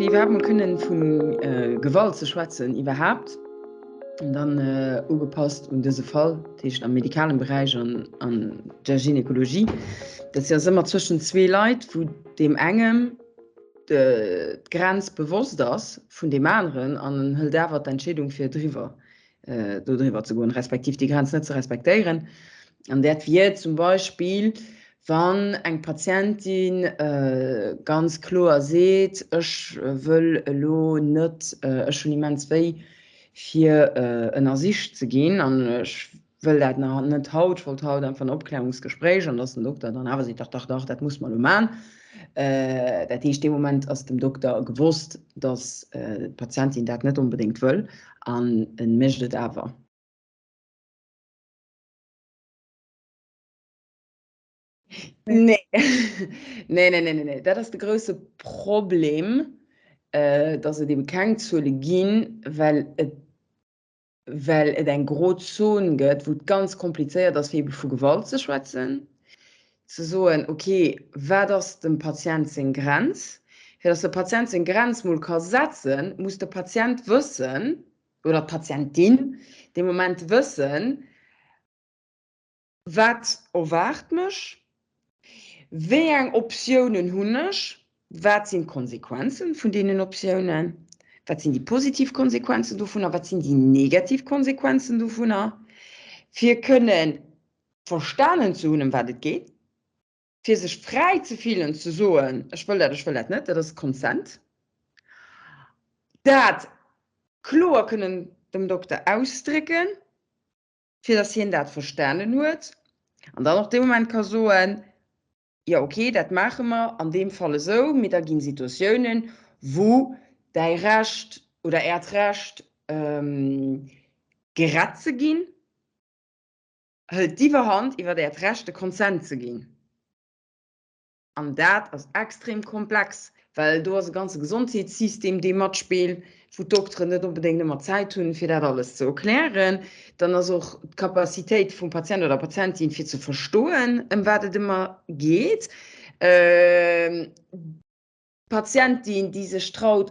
Fir iwwerhaapt mol kënnen vu Gewalt ze schwätzen iwwerhaapt, an dann ugepasst un dëse Fall, dat heescht am medikalen Beräich an an der Gynekologie, dat ass ëmmer zwëschen zwee Leit, wou deem engem d'Grenz bewosst ass vun deem aneren an en hëlt awer d'Entscheedung fir driwwer do driwwer ze goen, respektiv déi Grenz net ze respektéieren. An dat wier zum Beispill, wann eng Patientin ganz kloer seet, ech wëll elo net, ech hunn immens wéi fir ënnersicht ze ginn an ech wëll dat nach net haut, ech wollt haut einfach en Opklärungsgespréich, an dass den Dokter dann awer seet, dach, dach, dach, dat muss mer elo maachen. Dat heescht, dee Moment ass dem Dokter gewosst, dass d'Patientin dat net onbedéngt wëll an en mécht et awer. Nee, nee, nee, nee, nee. Dat ass de grousse Problem, dass et ebe keng Zuele ginn, well et well et eng Grozon gëtt, wou et ganz komplizéiert ass, fir ebe vu Gewalt ze schwätzen, ze soen, okay, wat ass dem Patient seng Grenz? Fir datt de Patient seng Grenz mol ka setzen, muss de Patient wëssen, oder d'Patientin dee Moment wëssen, Wat erwaart mech? Wéi eng Optiounen hunn ech? Wat sinn d'Konsequenzen vun deenen Optiounen? Wat sinn déi positiv Konsequenzen dovunner? Wat sinn déi negativ Konsequenzen dovunner? Fir kënnen verstanen ze hunn, ëm wat et geet, fir sech fräi ze fillen ze soen, ech wëll dat, ech wëll dat net, dat ass Consent. Dat kloer kënnen dem Dokter ausdrécken. fir dass hien dat verstanen huet an dann och dee Moment ka soen, jo okay, dat maache mer an deem Fall esou, mee da ginn Situatiounen, wou däi Recht oder Äert Recht gerett ze ginn, hëlt d'Iwwerhand iwwer Äert Recht de Consent ze ginn. An dat ass extrem komplex, well do ass e ganze Gesondheetssystem, dee matspillt, wou d'Dokteren net onbedéngt ëmmer Zäit hunn, fir dat alles ze erklären. Dann ass och d'Capacitéit vum Patient oder der Patientin, fir ze verstoen, ëm wat et ëmmer geet. D'Patientin, déi sech traut,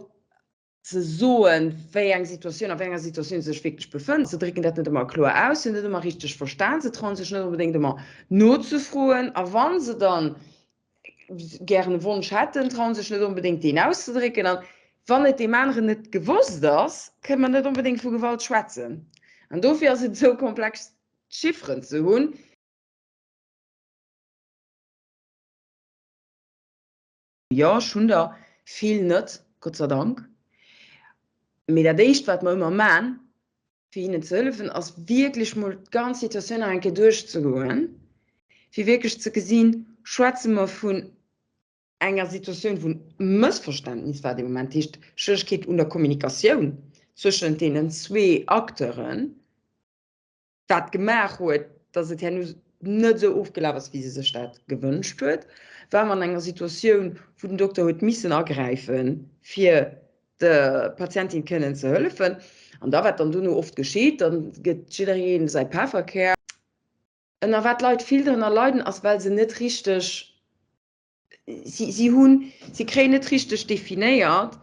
ze soen, wéi eng Situatioun, a wéi enger Situatioun se sech wierklech befënnt. Se drécken dat net ëmmer kloer aus, se hunn net ëmmer richteg verstan, se trauen sech net onbedéngt ëmmer nozefroen a wa se dann gären e Wonsch hätten, trauen sech net onbedéngt deen auszedrécken. An wann et deem aneren net gewosst ass, kënne mer net onbedéngt vu Gewalt schwätzen. An dofir ass et esou komplex Chifferen ze hunn. Jo, ech hunn der vill net, Gott sei Dank. Mee dat éischt, wat mer ëmmer man, fir hinnen ze hëllefen, ass wierklech mol d'ganz Situatioun nach eng Kéier duerchzegoen, fir wierklech ze gesinn, schwätze mer vun enger Situatioun vun Mëssverständnis war dee Moment, dat heescht Schwieregkeet un der Kommunikatioun zwëschent deenen zwee Acteuren, wat gemaach huet, dass et herno net esou ofgelaf ass, wéi se sech dat gewënscht huet, war mer an enger Situatioun, wou den Dokter huet missen agräifen, fir der Patientin kënnen ze hëllefen. An da, wat dann dono oft geschitt, da gëtt jidderee säi Pefferkär. Ënner wat d'Leit vill drënner leiden, ass, well se net richteg si, si hunn, si kréien net richteg definéiert,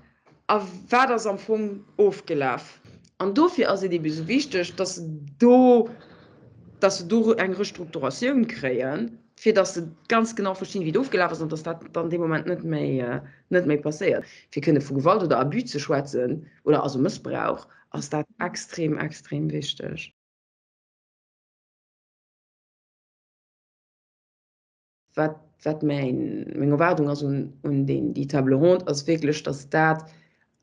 a wat ass am Fong ofgelaf. An dofir ass et ebe sou wichteg, dass se do, dass se do eng Restrukturatioun kréien, fir dass se ganz genau verstinn, wéi et ofgelaf ass an dass dat dann dee Moment net méi, net méi passéiert. Fir kënne vu Gewalt oder Abus ze schwätzen oder also Mëssbrauch, ass dat extrem, extrem wichteg. Wat, wat mäin, meng Erwaardung ass un, un deen, déi Table ronde, ass wierklech, dass dat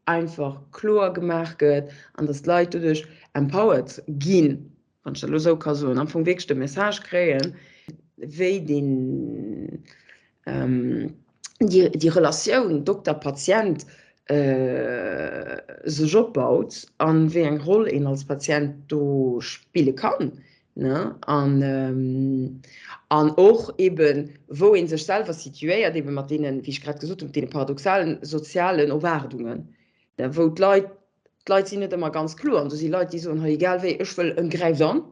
einfach kloer gemaach gëtt an dass d'Leit doduerch empowered ginn, wann ech dat elo esou ka soen, am Fong wierklech de Message kréien, wéi deen, déi, déi Relatioun Dokter-Patient sech opbaut an wéi eng Roll een als Patient do spille kann. Ne? An, an och eben, wou ee sech selwer situéiert, ebe mat deenen, wéi ech grad gesot hunn, mat deene paradoxalen sozialen Erwaardungen, ne, wou d'Leit, d'Leit sinn net ëmmer ganz kloer. An do si Leit, déi soen, hei egal wéi, ech wëll, en gräift an,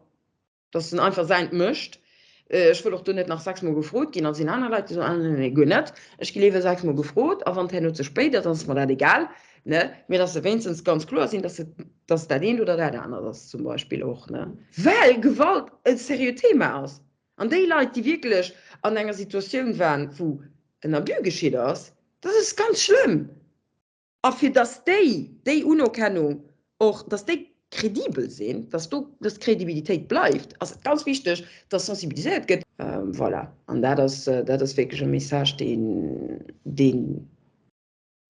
dass en einfach säint mécht. Ech wëll och do net nach sechsmol gefrot ginn. An et sinn aner Leit, déi soen, ah nee, nee, guer net, ech gi léiwer sechsmol gefrot a wann et herno ze spéit ass, dann ass mer dat egal, ne, mee dass se wéinstens ganz kloer sinn, dass et, dass dat eent oder dat anert ass zum Beispill och, ne. Well Gewalt e seriöt Thema ass an déi Leit, déi wierklech an enger Situatioun waren, wou en Abus geschitt ass, dat ass ganz schlëmm. A fir dass déi déi Unerkennung och, dass déi kredibel sinn, dass do dass d'Kredibilitéit bleift, ass et ganz wichteg, dass sensibiliséiert gëtt. Voilà, an dat ass, dat ass wierklech e Message, deen, deen,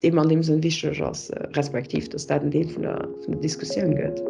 dee mer an deem Sënn wichteg ass, respektiv dass dat en Deel vun der, vun der Diskussioun gëtt.